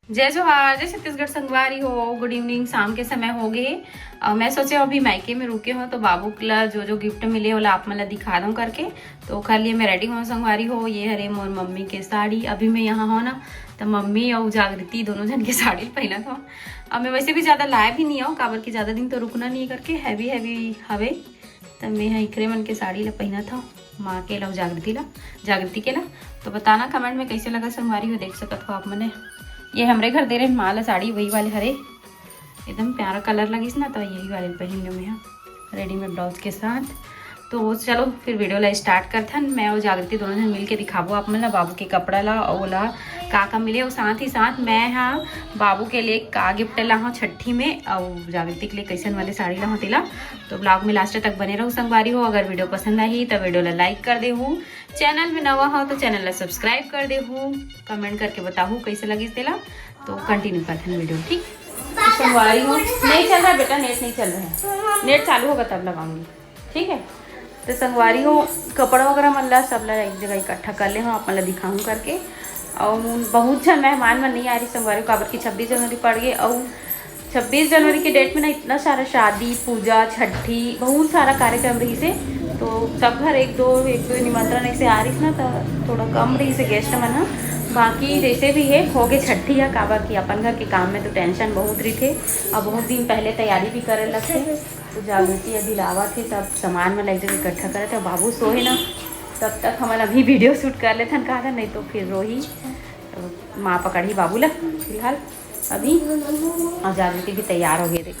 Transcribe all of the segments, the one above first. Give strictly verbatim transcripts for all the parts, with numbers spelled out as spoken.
जय जोहार, जय छत्तीसगढ़ संगवारी हो। गुड इवनिंग, शाम के समय हो गए। अउ मैं सोचे अभी मायके में रुके हो तो बाबू ला जो जो गिफ्ट मिले ओला आप मन ला दिखा दूं करके। तो ओखर लिए मैं रेडी हो संगवारी हो। ये हरे मोर मम्मी के साड़ी। अभी मैं यहाँ हो ना तो मम्मी अउ जागृति दोनों झन के साड़ी पहनत हो। अब मैं वैसे भी ज्यादा लाए भी नहीं हो, काबर कि ज्यादा दिन तो रुकना नहीं करके हैवी हैवी हवे। त मैं ह इखरे मन के साड़ी ला पहनत हव, माँ के ला, जागृति ला, जागृति के ला। तो बताना कमेंट में कैसे लगा संगवारी हो, देख सकत हो आप मने। ये हमरे घर दे रहे माँ ला साड़ी, वही वाले हरे, एकदम प्यारा कलर लगिस ना, तो यही वाले पहन लूँ मैं ह रेडीमेड ब्लाउज के साथ। तो चलो फिर वीडियो ला स्टार्ट करथन। मैं अउ जागृति दोनों झन मिल के दिखाबो आप मन ला बाबू के कपड़ा ला अउ ओला का का मिले, अउ साथ ही साथ मैं हा बाबू के लिए का गिफ्ट ला हूँ छठी में, अउ जागृति के लिए कैसन वाले साड़ी ला हूँ तेला। तो ब्लॉग में लास्ट तक बने रहू संगवारी हो। अगर वीडियो पसंद आही तो वीडियो ला लाइक कर देहू, चैनल में नवा हो तो चैनल ला सब्सक्राइब कर देहू, कमेंट करके बताहू कैसे लगिस तेला। तो कंटिन्यू करथन वीडियो, ठीक? तो संगवारी हो, नहीं चल रहा बेटा, नेट नहीं चल रहा है, नेट चालू होगा तब लगाऊंगी, ठीक है? तो संगवारी हो, कपड़ा वगैरह मन ला सब ला एक जगह इकट्ठा कर ले हूँ, आप मन ला दिखाऊँ करके। अउ बहुत झन मेहमान मन नहीं आ रही संगवारी हो, काबर कि छब्बीस जनवरी पड़ गए। अउ छब्बीस जनवरी के डेट में ना इतना सारा शादी, पूजा, छठी, बहुत सारा कार्यक्रम रही से, तो सब घर एक दो एक दो निमंत्रण ऐसे आ रही ना, तो थोड़ा कम रही से गेस्ट मन ह। बाकी जैसे भी है, हो गए छठी है, काबर कि अपन घर के काम में तो टेंशन बहुत रही थे। अब बहुत दिन पहले तैयारी भी करे लगते। तो जागृति अभी लावत हे, सब सामान मन ला एक जगह इकट्ठा करत हे। बाबू सोहे ना, तब तक हमन अभी वीडियो शूट कर लेथन, कहा था, नहीं तो फिर रोही। तो माँ पकड़ही बाबू ला फिलहाल अभी। और जागृति भी तैयार हो गए, देख,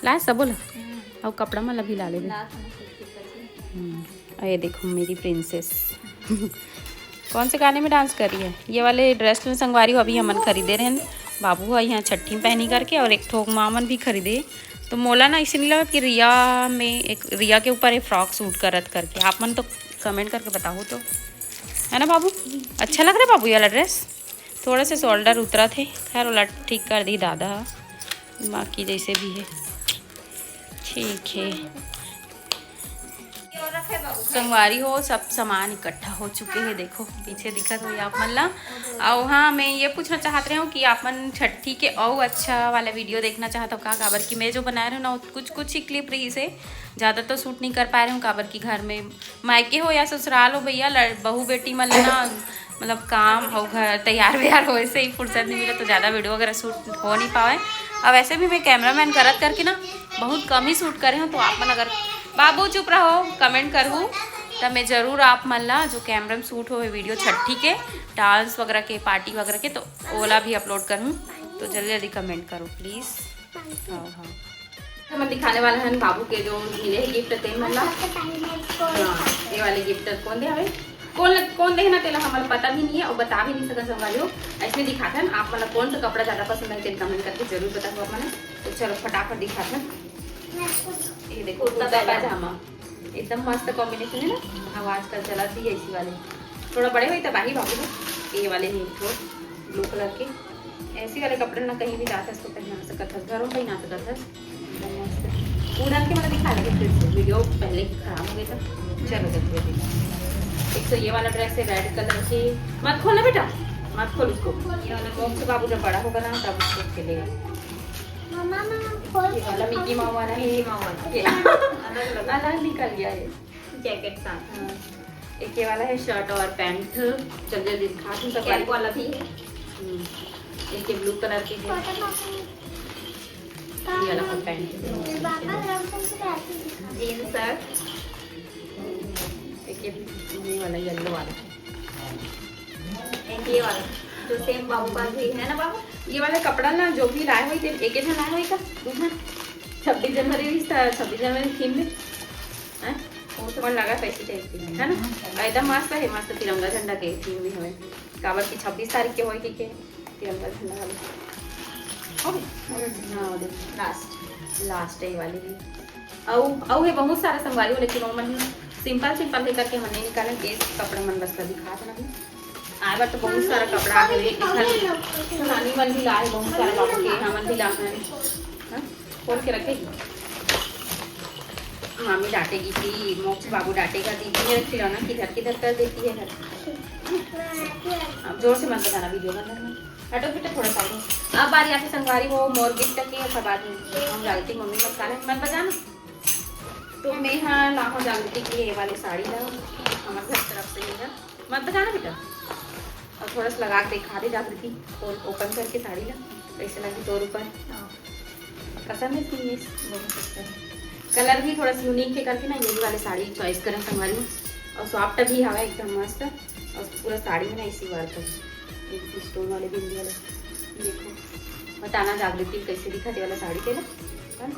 लाए सबो ला। और कपड़ा मन ला भी ला लेबे। हम्म, और ये देखो मेरी प्रिंसेस कौन से गाने में डांस कर रही है। ये वाले ड्रेस में संगवारी हो अभी हमन खरीदे रहन, बाबू ह यहाँ छठी में पहनी करके, और एक ठोक माँ मन भी खरीदे। तो मोला ना ऐसे नहीं लगा कि रिया में एक, रिया के ऊपर एक फ्रॉक सूट करत करके। आप मन तो कमेंट करके बताओ तो, है ना बाबू? अच्छा लग रहा है बाबू ये वाला ड्रेस? थोड़ा से शोल्डर उतरा थे, खैर ओला ठीक कर दी दादा ह, बाकी जैसे भी है ठीक है। संगवारी हो, सब सामान इकट्ठा हो चुके हैं। देखो पीछे दिखत होही आप मन ला। और हाँ, मैं ये पूछना चाहत रहे हूँ कि आप मन छठी के अउ अच्छा वाला वीडियो देखना चाहत हो का? काबर कि मैं जो बनाए रहे हूँ ना, वो कुछ कुछ ही क्लिप रही से, ज़्यादा तो शूट नहीं कर पाए रहे हूँ, काबर कि घर में मायके हो या ससुराल हो भैया, लड़-, बहू बेटी मन ला ना, मतलब काम हो, घर तैयार व्यार हो, ऐसे ही फुर्सत नहीं मिले तो ज़्यादा वीडियो वगैरह शूट हो नहीं पावे। और वैसे भी मैं कैमरामैन करत करके ना बहुत कम ही शूट करे हूँ, तो आप मन अगर, बाबू चुप रहो, कमेंट करहू, तब मैं जरूर आप मन ला जो कैमरा में शूट हो वीडियो छठी के, डांस वगैरह के, पार्टी वगैरह के, तो ओला भी अपलोड करहूँ। तो जल्दी जल्दी कमेंट करो प्लीज। हाँ हाँ, हमन दिखाने वाला हन बाबू के जो मिले हे गिफ्ट तेन मन ला। हाँ, ये वाले गिफ्ट कौन दे हवे, कौन ल-, कौन दे हे ना, तेला हमन पता भी नहीं है और बता भी नहीं सकत संगवारी हो। ऐसे दिखाथन, आप मन ला कौन सा कपड़ा ज्यादा पसंद है तेन कमेंट करके जरूर बताओ आप मन। तो चलो फटाफट दिखाथन। ये देखो कुर्ता कुर्ता पैजामा। पैजामा, एकदम मस्त कॉम्बिनेशन है ना। अब आजकल चलत भी है इसी वाले, थोड़ा बड़े हुई तब आही बाबू को, ये वाले ही तो ब्लू कलर के। ऐसी वाले कपड़े ना कहीं भी जात हस तो पहना सकत हस, घरों पहना सकत हस। एकदम मस्त। उड़न के मतलब दिखा लगे फिर से, वीडियो पहले ही खराब हो गया था। चलो देखो अभी। एक तो ये वाला ड्रेस है रेड कलर की, मत खोलना बेटा, मत खोल उसको। ये वाला बॉक्स बाबू जब बड़ा होगा ना तब उसको खेलेगा। मम्मा, मम्मा, खोल। ये वाला मिकी माऊ वाला है, मिकी माऊ वाला। ये अलग अलग। अलग निकल गया ये। जैकेट साथ। हाँ। एक ये वाला है शर्ट और पैंट, जल्दी जल्दी दिखा दूँ सब कैप वाले। वाला भी है। हम्म। एक ये ब्लू कलर के है। छोटा पापा। ये वाला पैंट। पापा, रंग कौन सा लाती है? जींस है। एक ये, ये वाला येलो वाला है। एक ये वाला, जो सेम बाबू पास भी है ना बाबू? ये वाला कपड़ा ना जो भी लाए हुई थे, एक एक लाए हुई का, दूसरा छब्बीस जनवरी भी था, छब्बीस जनवरी थीम में, हैं? वो तो मन लगा पैसे टाइप की, है ना? और एकदम मस्त है, मस्त तिरंगा झंडा के थीम भी हमें, काबर की छब्बीस तारीख के होए के, के तिरंगा झंडा वाले। हो गए? हाँ, वो देखो, लास्ट, लास्ट है ये वाली भी। अउ, अउ है बहुत सारा संगवारी हो, लेकिन वो मन सिंपल सिंपल है करके हमन नहीं निकाले, ये कपड़ा मन बस ला दिखा देना भी। आए बार तो बहुत सारा कपड़ा है, एक घर नानी मन भी लाए बहुत सारा बाबू के, हमन भी लाए हैं। हाँ? खोल के रखेगी। मामी डांटेगी कि मोक्ष बाबू डांटेगा, दीदी मेरा खिलौना किधर किधर कर देती है घर। अब जोर से मत बताना, वीडियो बन रहा है। हटो बेटा थोड़ा सा आगे। अब बारी आती संगवारी हो मोर गिफ्ट के, ओकर बाद हम जागृति मम्मी मत काले मत बजाना। तो मैं हाँ लाहूँ जागृति के लिए ये वाली साड़ी ला, हमारे घर तरफ से ये है। मत बजाना बेटा। और थोड़ा सा लगा के दिखा दे जागृति, खोल ओपन करके साड़ी ला, कैसे लगी तोर ऊपर। पसंद है तुम्हें? बहुत अच्छा है। कलर भी थोड़ा सा यूनिक है करके ना, यही वाले साड़ी चॉइस करें संगवारी। और सॉफ्ट भी हवा एकदम मस्त। और पूरा साड़ी में ना इसी वर्क है, एक स्टोन वाले बिंदी वाले। देखो, बताना जागृति कैसे दिखा दे वाला साड़ी के ना, है ना?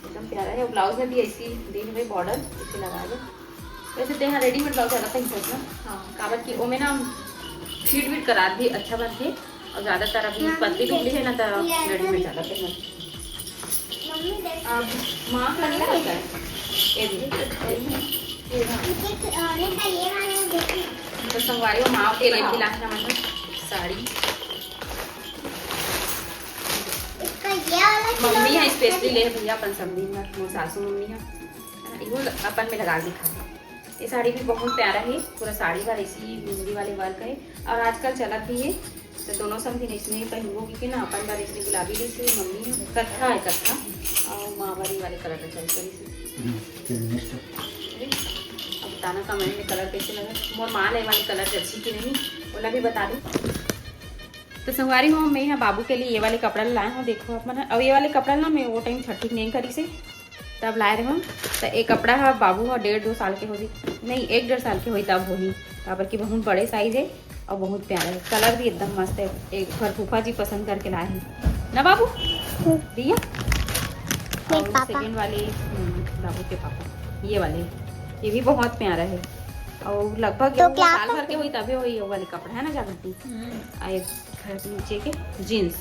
एकदम प्यारा है। ब्लाउज में भी ऐसी दे हुए बॉर्डर इसे लगा दो। वैसे तो यहाँ रेडीमेड ब्लाउज ज्यादा पहनते हैं ना। हाँ। काबर की ओमे ना फिट विट करात भी अच्छा बनथे। और ज्यादातर अभी पतली दुबली है ना, तो रेडीमेड ज्यादा पहनते। अब माँ का नहीं लगता है ये भी। तो संगवारी वो माँ के लिए भी लाना मतलब साड़ी। मम्मी है स्पेशली ले भैया अपन समधी में, मोर सासू मम्मी है। हाँ, इहो अपन में लगा के दिखा दे। ये साड़ी भी बहुत प्यारा है, पूरा साड़ी भर ऐसी बिंदी वाले वर्क है। और आजकल चलत भी है, तो दोनों समधी ने इसमें पहनबो की ना, अपन बार इसमें गुलाबी रही से मम्मी है, कत्था है कत्था। और माँ बारी वाले कलर का चॉइस करी से। अब बताना कमेंट में कलर कैसे लगा, मोर माँ ले वाली कलर जची कि नहीं, ओला भी बता दो। तो संगवारी हो, मैं यहाँ बाबू के लिए ये वाले कपड़ा लाए हूँ, देखो अपन। और ये वाले कपड़ा ना मैं वो टाइम छठी नहीं करी से, तब लाए रहे हूँ। तो एक कपड़ा है बाबू है डेढ़ दो साल के होही, नहीं एक डेढ़ साल के होही तब होही, काबर की बहुत बड़े साइज है। और बहुत प्यारा है, कलर भी एकदम मस्त है। एक बार फूफा जी पसंद करके लाए हैं ना बाबू, भैया। और सेकंड वाले हम्म, बाबू के पापा, ये वाले, ये भी बहुत प्यारा है। और लगभग तो ये क्या साल भर के होही तभी होही ये वाले कपड़ा है ना जागृति। हम्म। आ, ये घर के नीचे के जींस।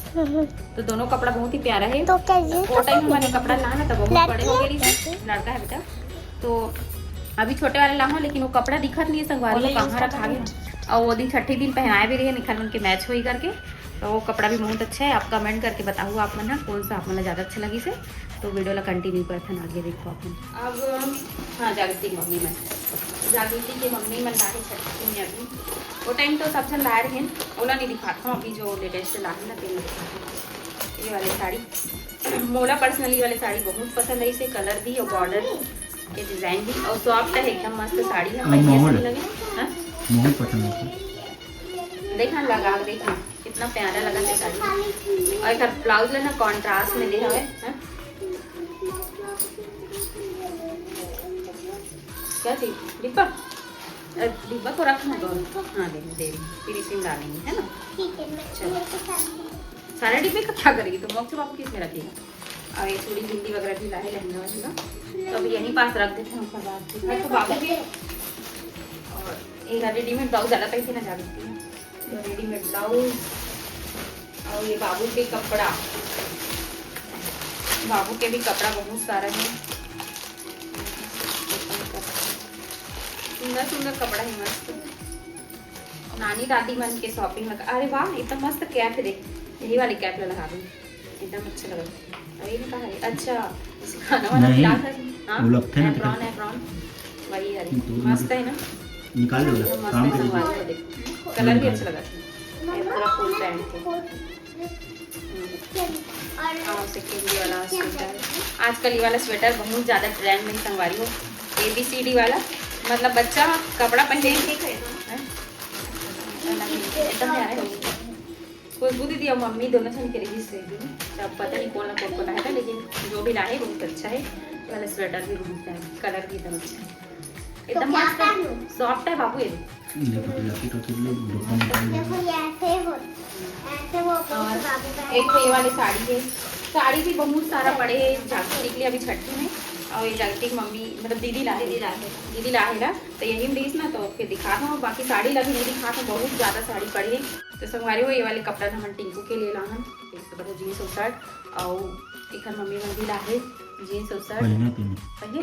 तो दोनों कपड़ा बहुत ही प्यारा है। तो क्या जींस वो टाइम हमारे कपड़ा ला ना, तब बहुत बड़े हो गए रही थी, लड़का है बेटा। तो अभी छोटे वाले लाहूँ, लेकिन वो कपड़ा दिखत नहीं है संगवारी, वो कहाँ रखा गया। और वो दिन छठे दिन पहनाए भी रहे, निखर मन के मैच होई करके। तो वो कपड़ा भी बहुत अच्छा है। आप कमेंट करके बताओ आप मन ह कौन सा आप मन ला ज्यादा अच्छा लगी से। तो वीडियो ला कंटिन्यू करथन, आगे देखो अपन। अब हाँ, जागृति मम्मी मन, जागृति के मम्मी मन लाहे छठी में अभी। वो टाइम तो सब झन लाए रहेन, ओला नहीं दिखात हूँ। अभी जो लेटेस्ट लाहे ना, तेन दिखात हूँ। ये वाले साड़ी मोला पर्सनली वाले साड़ी बहुत पसंद है, इसे कलर भी और बॉर्डर के डिजाइन भी और सॉफ्ट है एकदम मस्त साड़ी है। अब बढ़िया माहौल साड़ी है। लगे। हाँ? माहौल पसंद है। देखा लगा, देखा कितना प्यारा लगा है साड़ी। और एक ब्लाउज लेना कॉन्ट्रास्ट में दे हवे, हाँ? क्या चीज? डिब्बा? अ, डिब्बा को रखना तो। हाँ, दे दे, फिनिशिंग डालेंगे, है ना? ठीक है, मैं चलो। मेरे को साथ सारे डिब्बे इकट्ठा करेगी तो मोक्ष बाबू किस में रखेगा? और ये चूड़ी बिंदी वगैरह भी लाए, लहंगा वहंगा, तो अभी यहीं पास रख देते हैं, उसके बाद फिर तो बाबू भी। और एक रेडीमेड ब्लाउज ज्यादा पहनती ना जाती है, तो रेडीमेड ब्लाउज। और ये बाबू के कपड़ा, बाबू के भी कपड़ा बहुत सारा है। सुंदर सुंदर कपड़ा है, मस्त। नानी दादी मन के शॉपिंग लगा। अरे वाह, इतना मस्त कैप है, देख, यही वाली कैप लगा दूँ, एकदम अच्छा लगा। अरे ये कहाँ है? अच्छा, इसे खाना वाला नहीं, खिला कर। हाँ, वो लगते हैं ना एप्रॉन, एप्रॉन, वही वाली। तो मस्त है ना? निकाल दो, एकदम मस्त काम है, के संगवारी लिए। को देख, कलर भी अच्छा लगा था। ये पूरा फुल पैंट है। हम्म। और सेकेंड ये वाला स्वेटर, आजकल ये वाला स्वेटर बहुत ज्यादा ट्रेंड में, संगवारी हो, एबीसीडी वाला, मतलब बच्चा कपड़ा पहने हैं? एकदम प्यारा है। खुशबू दीदी और मम्मी दोनों जन के लिए भी सेम है। तो अब पता नहीं कौन कौन को लाया था, लेकिन जो भी लाए बहुत अच्छा है। ये वाला स्वेटर भी बहुत प्यारा, कलर भी एकदम अच्छा है, एकदम मस्त है, सॉफ्ट है बाबू ये। देखो, तो जाके तो तुम लोग दुकान निकाल लो। देखो, ये ऐसे हो, ऐसे वो और बाबू का एक तो ये वाली साड़ी है, साड़ी भी बहुत सारा पड़े है जागृति के लिए अभी छठी में। और ये जागृति की मम्मी, मतलब दीदी ला, दीदी ला है, दीदी ला है ना, तो यही में रहीस ना, तो फिर दिखा दो। बाकी साड़ी ला भी नहीं दिखा दो, बहुत ज्यादा साड़ी पड़ी है। तो संगवारी हो, ये वाले कपड़ा हमन टिंकू के लिए लाहन, एक तो जींस और शर्ट, और एक मम्मी मन भी ला है जींस और शर्ट। पहने तो नहीं। पहने?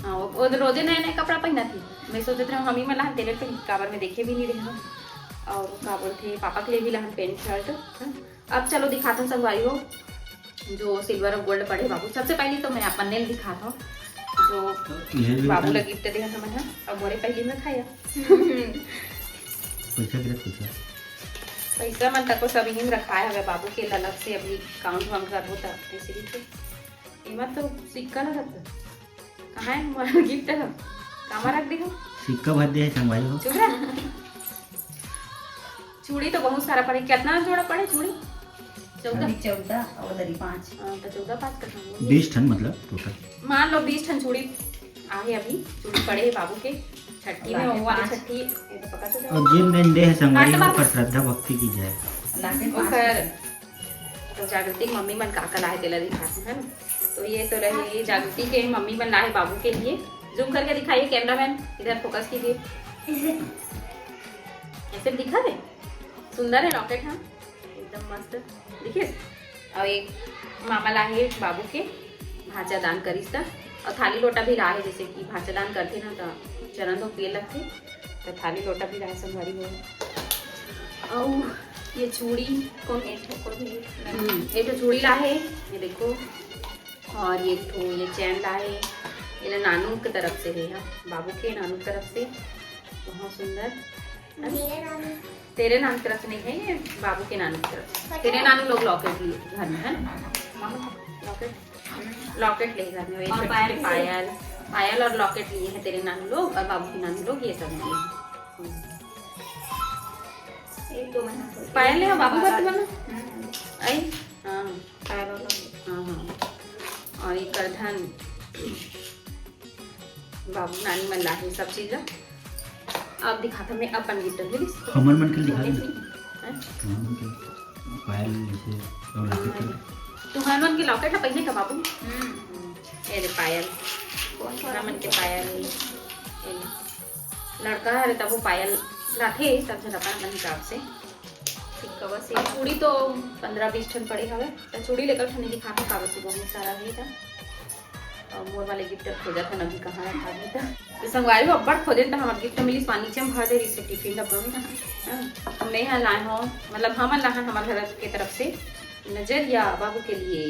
हाँ, वो, वो तो रोजे नए नए कपड़ा पहना थी। मैं सोचत रहे हमी मन ला तेरे पे काबर में देखे भी नहीं रहे। और का बोलते, पापा के लिए भी लाहन पैंट शर्ट। हाँ। अब चलो दिखाता हूँ संगवारी हो, जो सिल्वर और गोल्ड पड़े बाबू। सबसे पहले तो मैं अपन नेल दिखाता हूँ। तो ये भी बाबू बता। ला गिफ्ट दे हमन ह, अब मोरे पहली में खाया। पैसा गिरत पैसा। पैसा मन तको सब इही में रखाए हवे बाबू के, अलग से अभी काउंट वाउंट करबो त ऐसे भी तो। एमा तो सिक्का लगत हे। कहाँ हे मोर गिफ्ट ह? कामा रख दे हो? सिक्का भर दे हे संगवारी हो। चुप रह। चूड़ी तो बहुत सारा पड़े। कितना जोड़ा पड़े चूड़ी? चौदह। अभी चौदह और दरी पाँच। हाँ, तो चौदह पाँच का था। बीस ठन मतलब टोटल। मान लो बीस ठन चूड़ी आहे अभी। चूड़ी पड़े हे बाबू के छट्ठी में, वो वाली छट्ठी। ये तो पकड़ तो जाओ। और जिन दिन दे हे संगवारी हो, ओकर श्रद्धा भक्ति की जाए। लाके पाँच ओकर तो जागृति के मम्मी मन का का लाए तेला दिखाते हैं ना। तो ये तो रही जागृति के मम्मी मन लाए बाबू के लिए। जूम करके दिखाइए कैमरामैन, इधर फोकस कीजिए। ऐसे दिखा दे, सुंदर है लॉकेट, हाँ एकदम मस्त। देखिए, और एक मामा लाए बाबू के भांचा दान करिस त, और थाली लोटा भी लाए, जैसे कि भांचा दान करते ना तो चरण तो पिए लगते, तो थाली लोटा भी लाए संगवारी हो। और ये चूड़ी कौन एक ठो को भी हम्म, एक ठो चूड़ी लाए, ये देखो, और ये ठो ये चैन लाए, ये ला नानू के तरफ से है, हाँ, बाबू के नानू के तरफ से। बहुत सुंदर। मेरे नानू। तेरे नानू की तरफ से नहीं है, ये बाबू के नानू की तरफ से। पता तेरे है? नानू लोग लॉकेट लिए घर में, है ना? लॉकेट, लॉकेट ले घर में, एक और छोटे पायल भी पायल, पायल और लॉकेट लिए हैं तेरे नानू लोग, और बाबू के नानू लोग ये सब लिए हैं। एक दो महीना से। पायल ले बाबू का तुम्हारा? हम्म। आई? हाँ। पायल वाला। हाँ, हाँ। और ये करधन। बाबू नानी मन लाहे सब चीज ला। अब दिखाता मैं अपन गिफ्ट मिलिस। हमर मन के दिखा दे। हैं? हमर मन के पायल जैसे और लॉकेट के। तुम्हार मन के लॉकेट ला पहने का बाबू? हम्म। ये दे पायल। कौन सा हमर मन के पायल? ये ले। लड़का हरे तब वो पायल लाथे, सब झन अपन अपन हिसाब से। ठीक है, बस ये चूड़ी तो पन्द्रह बीस ठन पड़े हवे, तो चूड़ी लेकर ठने दिखाता का बस बहुत सारा है था। और मोर वाले गिफ्ट खोजत हन अभी कहाँ रखा भी था। तो संगवारी हो अब्बड़ खोजे त हमर गिफ्ट मिलिस, पानी नीचे में भर दे रहिस टिफिन डब्बा में। हाँ, हम नहीं है लाए हो, मतलब हमन लाए हन हमर घर के तरफ से नजरिया बाबू के लिए।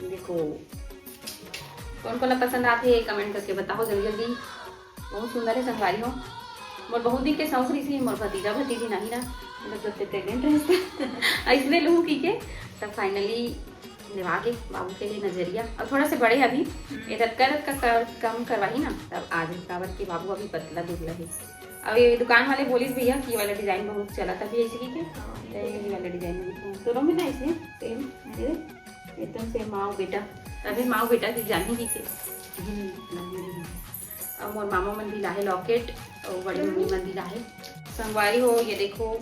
देखो कौन कौन ला पसंद आथे कमेंट करके बताओ जल्दी जल्दी। बहुत सुंदर है संगवारी हो। मोर बहुत दिन के शौक रहिस हे, मोर भतीजा भतीजी नहीं ना, मतलब जब तक प्रेग्नेंट रहिस अइसने लूँ पी के, तब फाइनली लेवा के बाबू के लिए नजरिया। और थोड़ा से बड़े अभी, ये रतका रतका कर, कम करवाही ना, तब आ जाए, काबर कि बाबू अभी पतला दुबला है। अब ये दुकान वाले बोलिस भैया कि ये वाला डिजाइन बहुत चला था, अभी ऐसे की के, तो ये वाला डिजाइन में दिखाऊँ। दोनों में ना ऐसे सेम, एकदम सेम माँ बेटा, तभी माँ बेटा की जानी की के। हम्म, अब मोर मामा मन भी लाहे लॉकेट, और बड़ी मम्मी मन भी लाहे। संगवारी हो, ये देखो,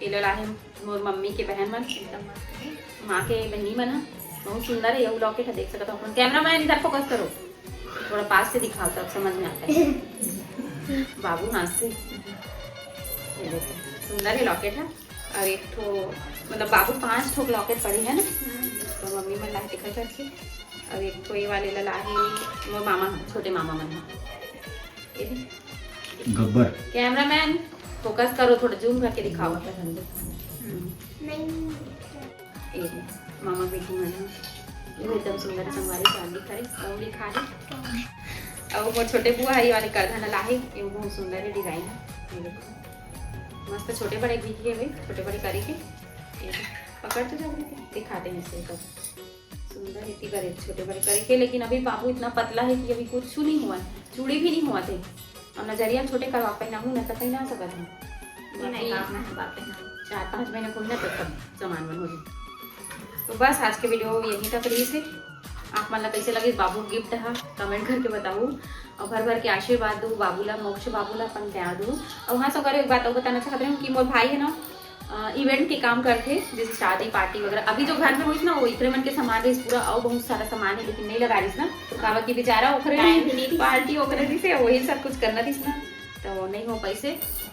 ये ला लाहे मोर मम्मी के बहन मन, एकदम मस्त है। माँ के बहनी मन है, बहुत सुंदर है ये लॉकेट है, देख सकते हो अपन। कैमरा मैन इधर फोकस करो, थोड़ा पास से दिखाओ तब समझ में आता है। बाबू हाथ से, ये देखो, सुंदर है लॉकेट है। और एक ठो, मतलब बाबू पांच ठो लॉकेट पड़ी है ना, तो मम्मी मन लाहे देखा करके। और एक ठो ये वाले ला लाहे मोर मामा, छोटे मामा मन। ये देख। गब्बर। कैमरामैन, फोकस करो, थोड़ा जूम करके दिखाओ। हम्म। नहीं। ये ले, मामा बेटी मन हे। ये एकदम सुंदर संगवारी साड़ी दिखा रही, और दिखा रही। और वो छोटे बुआ है, ये वाले करधन लाहे, ये बहुत सुंदर है डिजाइन। ये देखो, मस्त छोटे बड़े भी किए हुए, छोटे बड़े करे के। ये पकड़ तो जाओ, दिखाते हैं इसे तो। सुंदर इतनी करे, छोटे बड़े करे के, लेकिन अभी बाबू इतना पतला है कि अभी कुछ नहीं हुआ है, चूड़ी भी नहीं हुआ थे। और नजरिया छोटे करवा पहनाऊँ ना तो पहना सकत हूँ। नहीं, नहीं, बाकी आप ना, बाप पहना। चार पाँच महीने को ना तो सब सामान बन हो जाए। तो बस आज के वीडियो यहीं तक रहिस हे। आप मन ला कैसे लगिस बाबू गिफ्ट हा, कमेंट करके बताऊ। और भर भर के आशीर्वाद दू बाबू ला, मोक्ष बाबू ला अपन प्यार दू। और हाँ, सो करो एक बात और बताना चाहत रही हूँ कि मोर भाई है ना, इवेंट के काम करथे, जैसे शादी पार्टी वगैरह। अभी जो घर में होइस ना, वो इकरे मन के सामान रहिस पूरा, और बहुत सारा सामान है, लेकिन नहीं लगा रहिस ना, तो काबर कि बेचारा ओकरे time भी नहीं रहिस। पार्टी ओकरे रहिस है, वही सब कुछ करना रहिस ना, तो नहीं हो पाइस हे।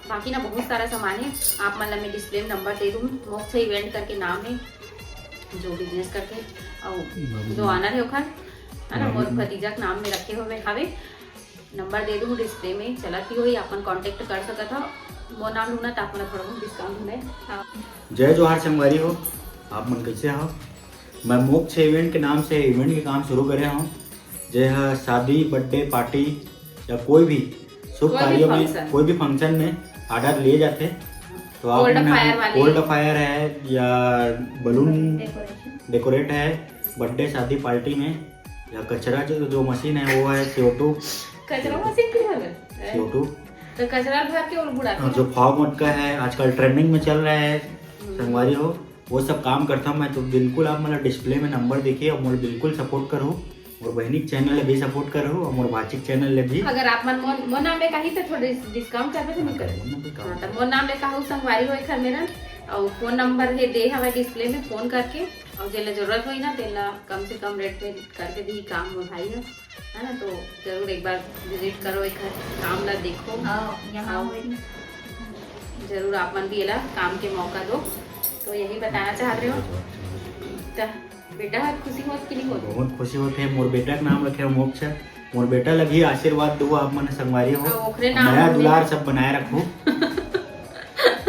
बाकी ना बहुत सारा सामान है, आप मन ला मैं डिस्प्ले में नंबर दे दूँ, मोक्ष इवेंट करके नाम है, जो बिजनेस करथे और बाबू जो जी। ऑनर है ओखर, है ना, बाबू मोर जी। भतीजा के नाम में रखे हुए हवे। नंबर दे दूँ डिस्प्ले में, चलत ही होही, अपन कॉन्टेक्ट कर सकत हव। मोर नाम लूँ ना, तो आप मन ला थोड़ा बहुत डिस्काउंट मिले। हाँ। जय जोहार संगवारी हो, आप मन कैसे हव? मैं मोक्ष इवेंट के नाम से इवेंट के काम शुरू करे हूँ। जे ह शादी, बर्थडे पार्टी या कोई भी शुभ कार्यों में, कोई भी फंक्शन में ऑर्डर लिए जाते, तो आप कोल्ड फायर है या बलून डेकोरेट है बर्थडे शादी पार्टी में, या कचरा जो जो मशीन है वो है सीओ टू। कचरा मशीन भी है? CO two. तो कचरा भर के और बुढ़ा जो फॉग मटका है, आजकल ट्रेंडिंग में चल रहा है संगवारी हो, वो सब काम करता मैं। तो बिल्कुल आप मतलब डिस्प्ले में नंबर देखिए और मोर बिल्कुल सपोर्ट करो। मोर बहिनी के चैनल ले भी सपोर्ट करो और मोर भाची के चैनल ले भी। अगर आप मन मोर नाम ले कही तो थोड़े डिस्काउंट कर देते। हाँ, तो मोर नाम ले कहू संगवारी हो एखर मेरा, और फोन नंबर हे दे हवा डिस्प्ले में, फोन करके और जेला जरूरत होई ना तेला कम से कम रेट में करके दी काम में भाई है, है ना। तो जरूर एक बार विजिट करो, एक काम ला देखो। हाँ, यहाँ आओ। जरूर आप मन भी एला काम के मौका दो। तो यही बताना चाहत रहे हो। तो बेटा ह खुशी होत कि नहीं होत? बहुत खुशी होत है। मोर बेटा के नाम रखे हो मोक्ष। मोर बेटा ला भी आशीर्वाद दो आप मन संगवारी हो। हाँ, ओकरे नाम मया दुलार सब बनाए रखो।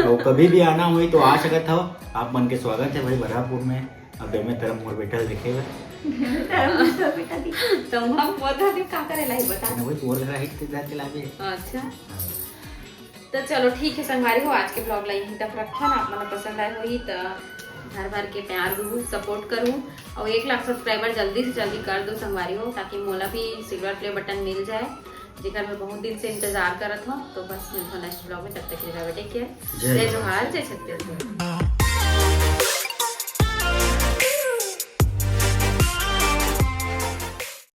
और कभी भी आना हुई तो आ सकत हो, आप मन के स्वागत है भाई बरहपुर में। अब मैं तरफ मोर बेटा देखेगा। तो हम वो तो अभी का करे लाई बता। ना भाई, तोर घर आई के जाके लागे। अच्छा। तो चलो ठीक है संगवारी हो, आज के ब्लॉग ला यहीं तक रखन। आप मन पसंद आए होही तो भर भर के प्यार दू, सपोर्ट करू और एक लाख सब्सक्राइबर जल्दी से जल्दी कर दो संगवारी हो, ताकि मोला भी सिल्वर प्ले बटन मिल जाए, जेकर मैं बहुत दिन से इंतजार करत हूँ। तो बस मिलता नेक्स्ट ब्लॉग में, तब तक के लिए बाय बाय, टेक केयर, जय जोहार, जय छत्तीसगढ़।